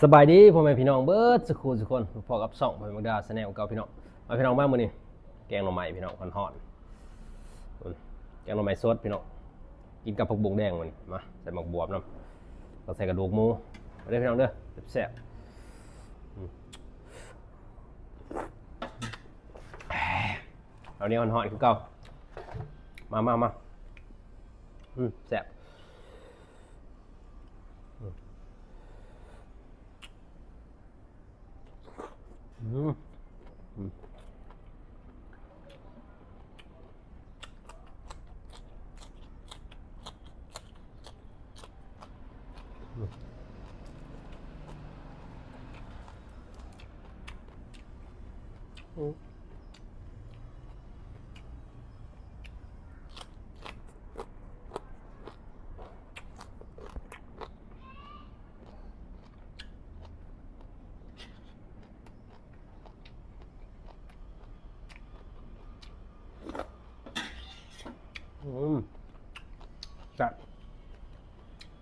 ສະບາຍດີພໍ່ແມ່ພີ່ນ້ອງເບິດສູ່ຄູ່ສູ່ຄົນ, ພົບກັບຊ່ອງ ພອຍ ມັກດາ Channel ເກົ່າພີ່ນ້ອງ. ມາພີ່ນ້ອງ ມາມື້ນີ້ ແກງໜໍ່ໄມ້ພີ່ນ້ອງ ຮ້ອນໆ ອືມ ແກງໜໍ່ໄມ້ສົດພີ່ນ້ອງ ກິນກັບຜັກບຸ້ງແດງມື້ນີ້. ມາ ໃສ່ໝາກບວບນຳ ແລ້ວໃສ່ກະດູກໝູ ມາເດີພີ່ນ້ອງເດີ ແຊບໆ. ອືມ ເອົາແນວຮ້ອນໆຄືເກົ່າ. ມາ ມາ ມາ ອືມ ແຊບ. ອືມ ອືມ ອືມ ອືມ ອືມ ແຊບ.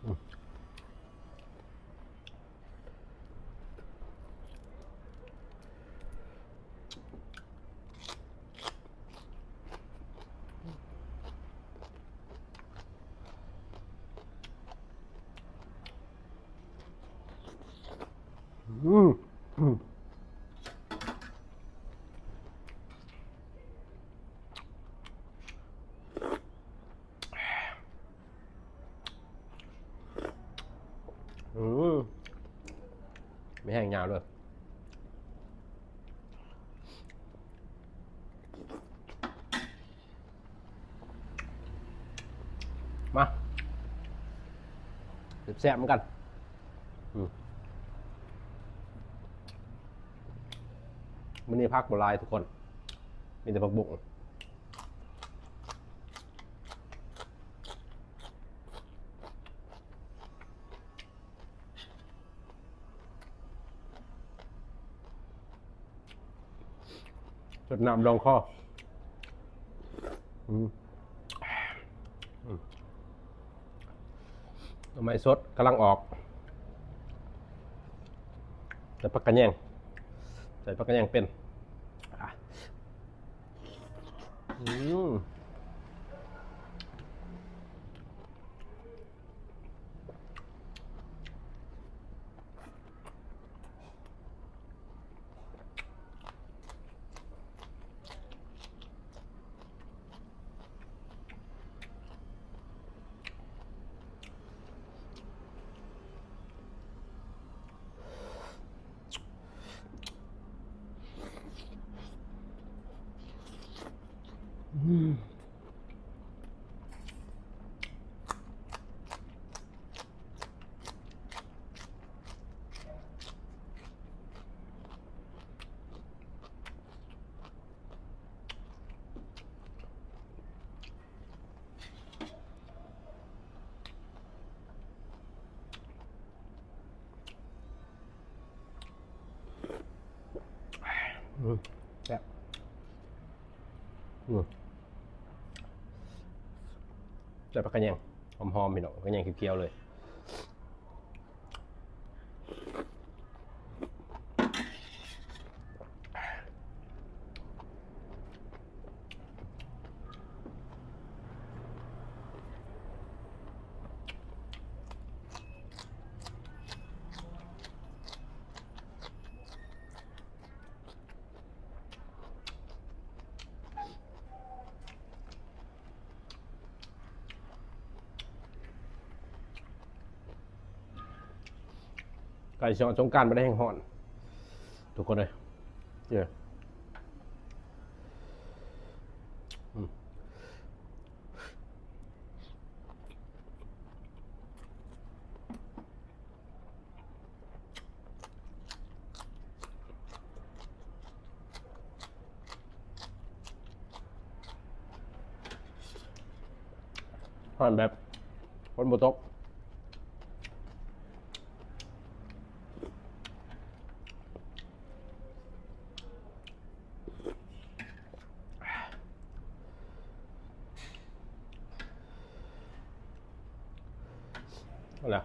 ອືມ ອືມ ອືມ ອືມ ມີແຮງຍາວເດີ. ມາ ແຊບໆ ນຳກັນ. ອືມ ມື້ນີ້ຜັກບໍ່ຫຼາຍທຸກຄົນ ມີແຕ່ຜັກບຸ້ງ. ສົດນ້ຳລອງຄໍ. ອືມ ອືມ ໜໍ່ໄມ້ສົດກຳລັງອອກ ໃສ່ຜັກກະແຍງ ໃສ່ຜັກກະແຍງເປັນ ອາ ອືມ. ອືມ ແຊບ ອືມ ໃສ່ຜັກກະແຍງ ຫອມໆ ພີ່ນ້ອງ ຜັກກະແຍງຂຽວໆ ເລີຍ. ໃກ້ຊິຮອດສົງການ ບໍ່ໄດ້ແຮງຮ້ອນ ທຸກຄົນເອີຍ ເອີ ອືມ. ຮ້ອນແບບຝົນບໍ່ຕົກ. ເອົາລະ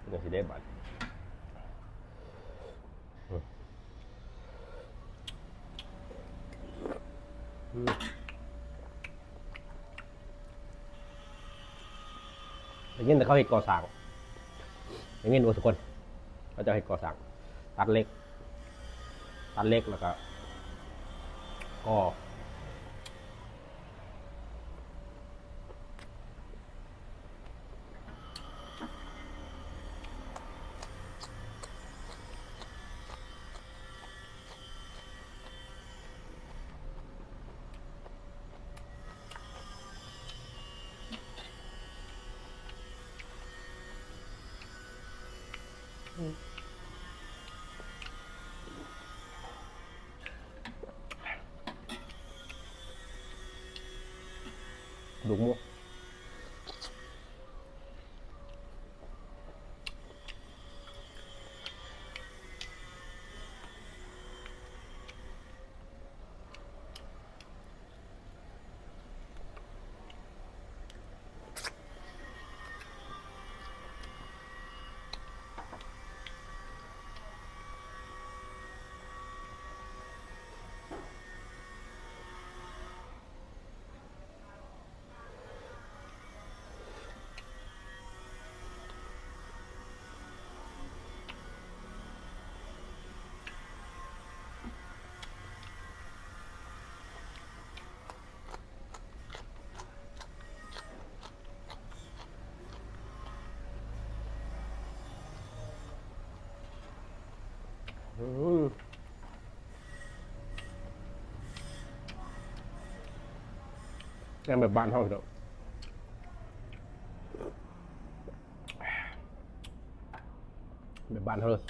ເປັນຈັ່ງຊີ້ເດ້ບາດ. ອືມ ໄດ້ຍິນແຕ່ເຂົາເຮັດກໍ່ສ້າງ ໄດ້ຍິນບໍ່ທຸກຄົນ? ເຂົາເຈົ້າເຮັດກໍ່ສ້າງ ຕັດເຫຼັກ ຕັດເຫຼັກ ແລ້ວກໍກໍ່. ກະດູກໝູ. ອືມ ແກງແບບບ້ານເຮົາເນາະ ແບບບ້ານເຮົາເລີຍ.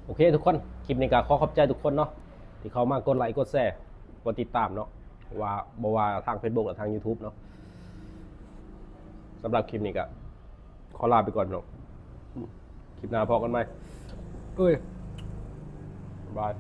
ໂອເຄທຸກຄົນ ຄລິບນີ້ກໍຂໍຂອບໃຈທຸກຄົນເນາະ ທີ່ເຂົ້າມາກົດໄລກົດແຊ ກົດຕິດຕາມເນາະ ວ່າ ບໍ່ວ່າທາງເຟສບຸກ ແລະ ທາງຢູທູບເນາະ. ສຳລັບຄລິບນີ້ກໍຂໍລາໄປກ່ອນເນາະ ຄລິບໜ້າພໍ້ກັນໃໝ່ ເອີຍ ບາຍ.